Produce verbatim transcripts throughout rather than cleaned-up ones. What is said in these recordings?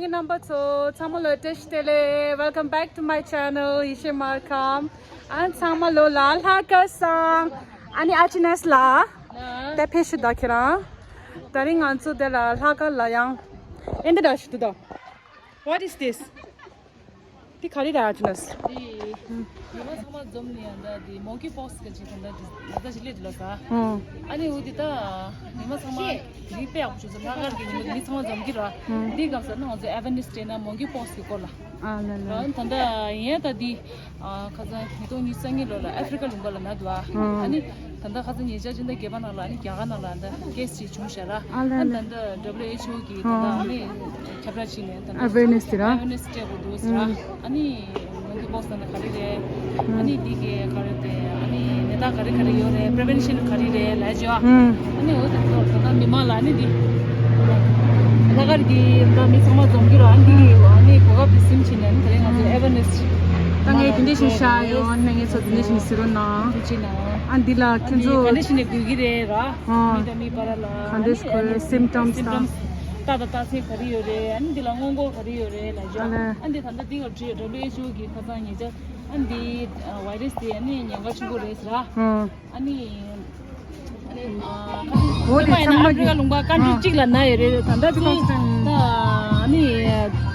རྣམ་པ་ཚོ་ཚང་མ་ལ་བཀྲ་ཤིས་བདེ་ལེགས། Welcome back to my channel, ཡེ་ཤེས་སྨར་ཁམས། ཨ་ཚང་མ་ལོ་ལ་ལྷག་དཀར་བཟང་། ཨ་ནི་ཨ་ཅི་ནས་ལ་དེ་ཕེ་ཤི་ད་ཁྱེད་རང་། ད་རིང་ང་ཚོ་དེ་ལ་ལྷག་དཀར་ལ་ཡང་ཨེ་འདི་འདྲ་ཞིག་འདུག་ད། What is this? དེ་ག་རེ་རེད་ཨ་ཅི་ནས། དེ་ཉི་མ་ཚང་མ་འཛོམས་ནས་ཡང་ད་དེ་མོང་ཀི་པོག་སི་ག་ཅིག་ད་ད་དེ་ད་ཅིག་སླེབས་འདུག་ལ་ས། ཨ་ནི་འོ་དེ་ད་ཉི་མ་ཚང་མ་དེ་རིང་དཔེ་ཡག་པོ་བྱུང་སོང་། ལྷག་དཀར་གྱི་ཉི་མ་དེ་མི་ཚང་མ་འཛོམས་ཀྱི་ར། དེའི་སྐབས་སུ་ན་ང་ཚོ་ཨེ་ཝེར་ནེ་སི་སྤྲད་ན་མོང་ཀི་པོག་སི་གི་སྐོར་ལ། ཨ་ལ་ལ། ད་ལྟ་ཡིན་ད་དེ། ཨ་ཁ་སང་ཉིས་སྟོང་ཉི་ཤུ་རྩ་གཉིས་ལོ་ལ་ཨ་ཧྥི་རི་ཀ་ལུང་པ་ལ་ན་འདུག་ཨ། ཨ་ནི་ད་ལྟ་ཁ་སང་ཉེ་ཆར་ཕྱི་ཟླ་བརྒྱད་པ་ནང་ལ་ཨ་ནི་རྒྱ་གར་ནང་ལ་ཨ་ད་ཀེ་སི་ཅིག་བྱུང་ཤག་ར། ཨ་ལ་ཨ་ལ། ད་ལྟ་ཌབ་ལིའུ་ཨེཆ་ཨོ་གི་ད་ལྟ་ཨ་ནི་ཁྱབ་བསྒྲགས་བྱས་ནས་ད་ལྟ་ཨ་ཝེར་ནེ་སི་དེ་ར། ཨ་ཝེར་ནེ་སི་སྤྲད་དགོས་འདུག་ཟེར་ར། ཨ་ནི་མོང་ཀི་པོག་སི་ད་ལྟ་ག་རེ་རེད། ཨ་ནི་འདི་གི་ག་རེ་དེ་ཨ་ནི་ནད་རྟགས་ག་རེ་ག་རེ་ཡོད་རེད། པི་རི་ཝེན་ཤན་ག་རེ་རེད་ལབ་ཅོ། ཨ་ནི་འོ་དེ་ཚོ་ད་ལྟ་མི་མང་ལ་ཨ་ནི་འདི་ལྷག་དཀར་གྱི་ད་མི་ཚང་མ་འཛོམས་ཀྱི་ར། ཨ་ནི་འདི་གི་ཨ་ནི་གོ་སྐབས་དེ་ཟིན་བྱས་ནས་ཨ་ནི་དེ་རིང་ང་ཚོ་ཨེ་ཝེར་ནེ་སི་ད་ངས་དེ་འདྲ་ཞིག་བཞག་ཡོད། ཨ་ནི་ངས་ཚོ་དེ་འདྲ་ཞིག་ཟེར་རོགས་གནང་། ཐུགས་རྗེ་གནང་། ཨ་འདི་ལ་ཨ་ཁྱོད་ནི་ཚོ་ག་འདྲ་ཞིག་ནས་དགོས་ཀྱི་རེད་ར། ཨ་མི་དང་མི་བར་ལ་ག་འདྲ་ཞིག་དགོས་རེད། སིམ་ཊམ་སི་དང་། རྟགས་དང་རྟགས་མཚན་ག་རེ་ཡོད་རེད། ཨ་ནི་འདི་ལ་སྔོན་འགོག་ག་རེ་ཡོད་རེད་ལབ་ཅོ། ཨ་ལས། ཨ་འདི་ད་ལྟ་འདི་ག་བྲིས་ཡོད། ཌབ་ལིའུ་ཨེཆ་ཨོ་གི་ཁ་སང་ཉེ་ཆར་ཨ་འདི་ཝའི་རེ་སི་དེ་ཨ་ནི་ཉེན་ཁ་ཆེན་པོ་རེད་ཟེར་ར། ཨ་ནི་ཨ་ནི་ཨ་འོ་དེ་ཚང་མ་ཨ་ཧྥི་རི་ཀ་ལུང་པ་ཀན་ཊི་གཅིག་ལ་ན་ཡོད་རེད། ད་ལྟ་ཚོ་ད་ཨ་ནི་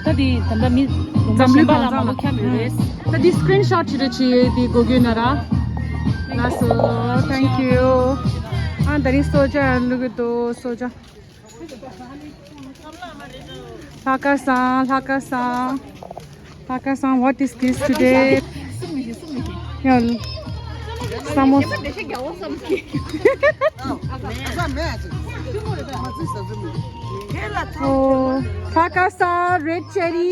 ད་དེ་ད་ལྟ་མི་ལུང་པ་གཞན་པ་ལ་མང་པོ་འཁྱམས་ཡོད་རེད། ད་དེ་སི་ཀི་རིན་ཤོཊ་བྱེད་རོགས་བྱེད། དེ་དགོས་ཀྱི་ན་ར། ལགས་སོ། Thank you. ཨ་ད་རིང་གསོལ་ཇ་བླུག་གི་འདུག་གསོལ་ཇ། ལྷག་དཀར་བཟང་། ལྷག་དཀར་བཟང་། ལྷག་དཀར་བཟང་། What is this today? ཡ། ས་མོ། ཨོ། ལྷག་དཀར་བཟང་། རེཌ་ཆེ་རི།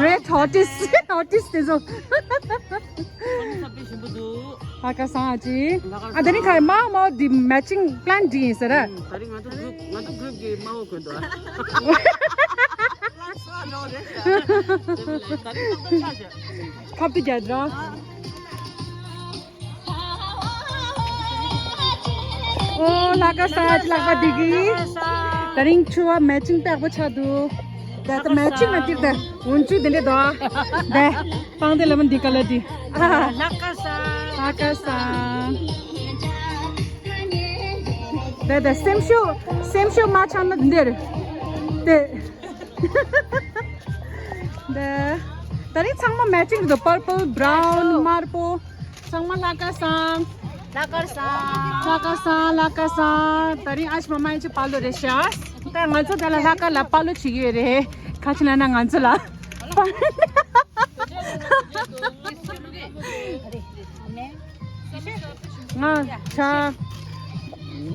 རེཌ་ཧོ་ཊིས། ཧོ་ཊིས་དེ་ཚོ། ལྷག་དཀར་བཟང་ཨ་ཅི། ཨ་དེ་ནི་ཁ་མ་མ་དེ་མེ་ཅིང་པི་ལན་འདི་ཡིན་ཟེར་ར། ད་རིང་ང་ཚོ་གུ་རུབ་ང་ཚོ་གུ་རུབ་ཀྱི་མ་འོ་གོན་འདུག་ད་རིང་ཏག་ཏག་ཆགས་ཤག་ཁབ་ཏུ་རྒྱག་འདྲ། ཨོ་ལྷག་དཀར་བཟང་ཨ་ཅི། ལྷག་པ་འདི་གི། ད་རིང་ཕྱུ་པ་མེ་ཅིང་དཔེ་ཡག་པོ་ཆགས་འདུག་ད་ད་མེ་ཅིང་ན་དེར་ད་འོན་ཅུ་དེ་འདྲ་འདུག་ད་པང་དེ་ལ་མ་འདི་ཀ་ལ་འདི། ལྷག་དཀར་བཟང་། ལྷག་དཀར་བཟང་། ད་ད་སེམས་ཤུགས་སེམས་ཤུགས་མ་ཆག་ན་འདི་འདྲ་རེད། དེ། ད་ད་རིང་ཚང་མ་མེ་ཅིང་འདུག་པར་པལ། བྷ་རའུན། དམར་པོ། ཚང་མ་ལྷག་དཀར་བཟང་། ལྷག་དཀར་བཟང་། ལྷག་དཀར་བཟང་། ལྷག་དཀར་བཟང་། ད་རིང་ཨ་ཞེ་མ་མ་ཡིན་ཅི་པ་ལོ་རེད་ཤག་ད་ང་ཚོ་ད་ལ་ལྷག་དཀར་ལ་པ་ལོ་བྱེད་ཀྱི་ཡོད་རེད། ག་ཅི་ལབ་ན་ང་ཚོ་ལ། ང་ཆ།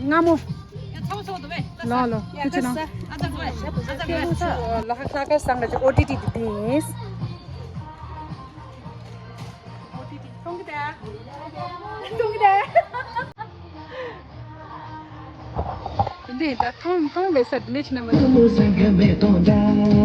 སྔ་མོ། ལོ་ལོ། ཁུ་ཆུ་ནང་། ལྷག་དཀར་བཟང་གི་ཨོ་ཊི་ཊི་དེ་དེ་ཡིན། འདི་ད་ཐོང་ཐོང་བའི་ས་འདི་ནས་ཕྱིན་ན་མ་ཐོང་།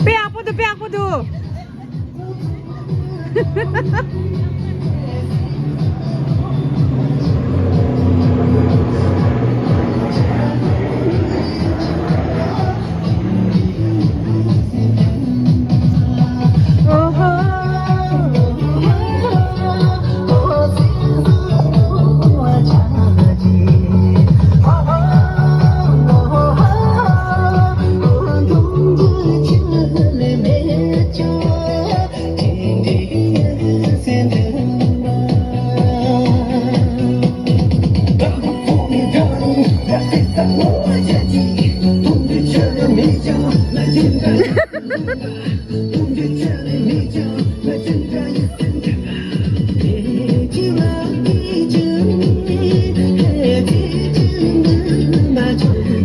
དཔེ་ཡག་པོ་འདུག་དཔེ་ཡག་པོ་འདུག་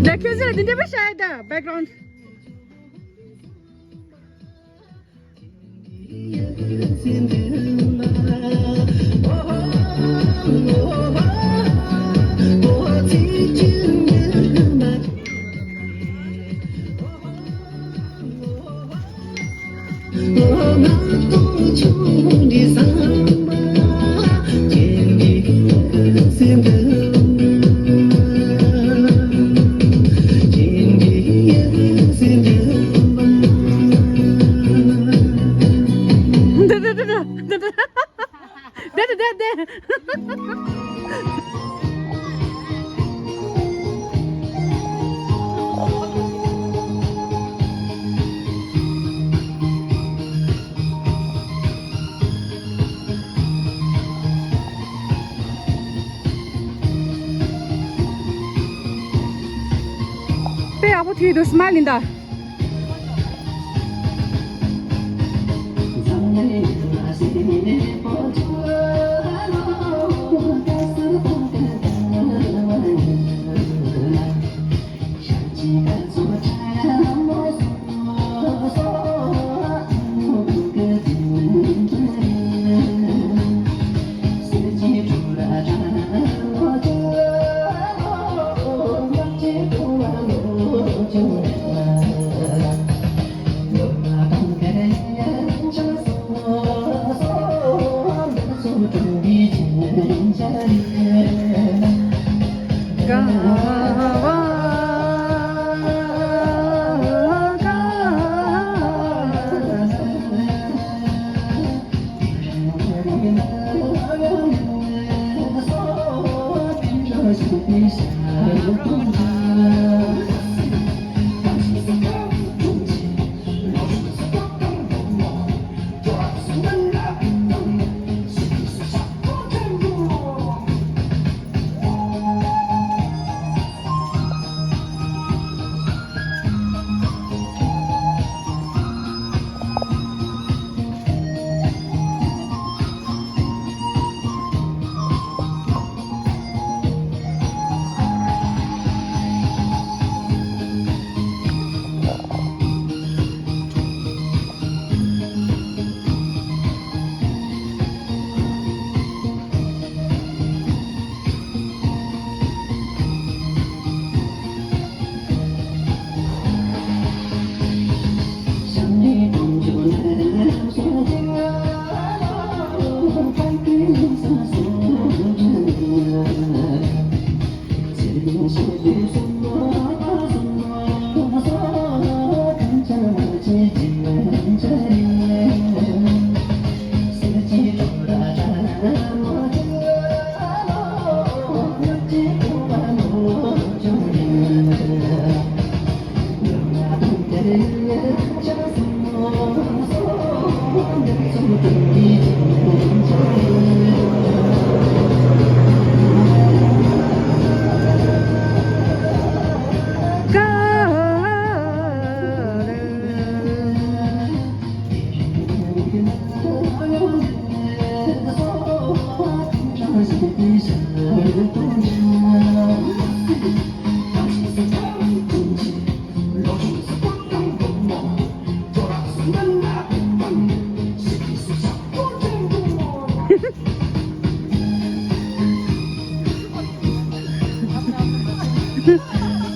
ད་ཁྱོད་ཚོ་ལ་འདི་འདྲ་པོ་བྱ་ཡ་ད་background། འདི་འདི་འདི་འདི། དཔེ་ཡག་པོ་ཐོན་འདུག་སྨ་ལིན་ད།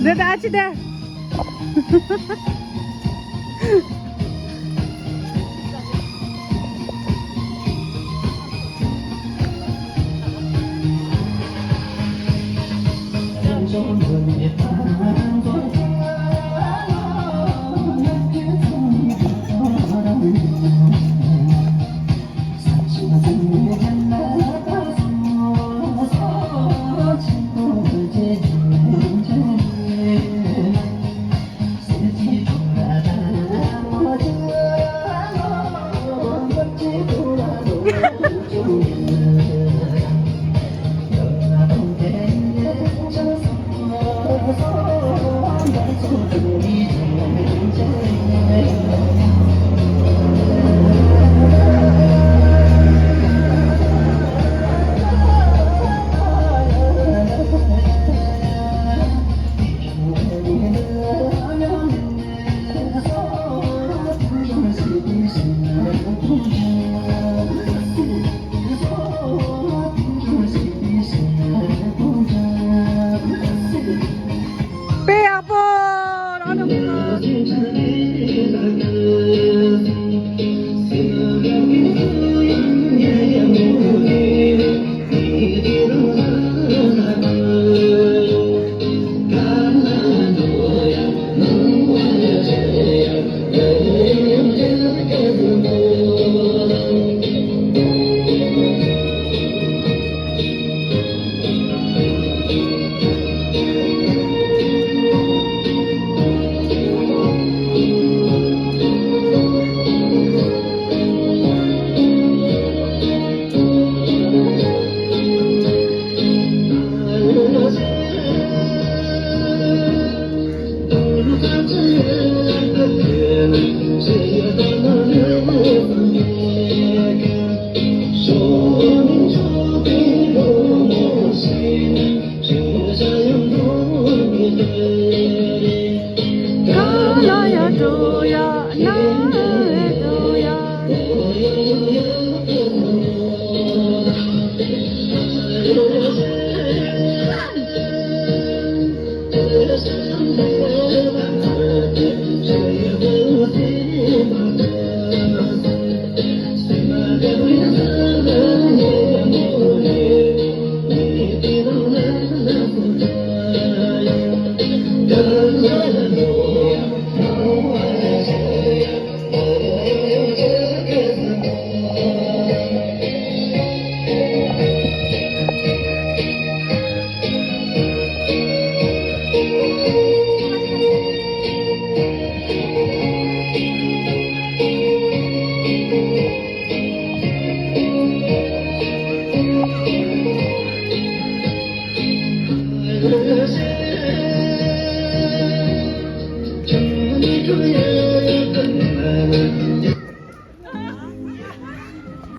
འདི་ད་ཅི་དེ། དཔེ་ཡག་པོ། རང་ནང་མི་ཁ།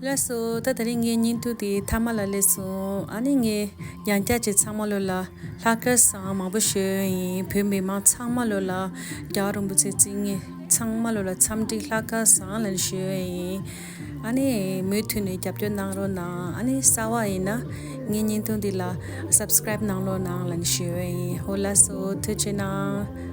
ལགས་སོ། ད་དེ་རིང་ངའི་བརྙན་ཐུང་དེ་མཐའ་མ་ལ་སླེབས་སོང་། ཨ་ནི་ངས་ཡང་བསྐྱར་གྱིས་ཚང་མ་ལོ་ལ་ལྷག་དཀར་བཟང་མང་པོ་ཞུ་ཡིན། བོད་མི་མང་ཚང་མ་ལོ་ལ་རྒྱལ་བ་རིན་པོ་ཆེ་བརྩི་མཁན་ཚང་མ་ལོ་ལ་འཚམས་འདྲི་ལྷག་དཀར་བཟང་ལབ་ཞུ་ཡིན། ཨ་ནི་མུ་མཐུད་ནས་རྒྱབ་སྐྱོར་གནང་རོགས་གནང་། ཨ་ནི་གསར་པ་ཡིན་ན་ངའི་བརྙན་ཐུང་འདི་ལ་སབ་སི་ཀ་རེབ་གནང་རོགས་གནང་ལབ་ཞུ་ཡིན། ཧོ་ལགས་སོ། ཐུགས་རྗེ་གནང་།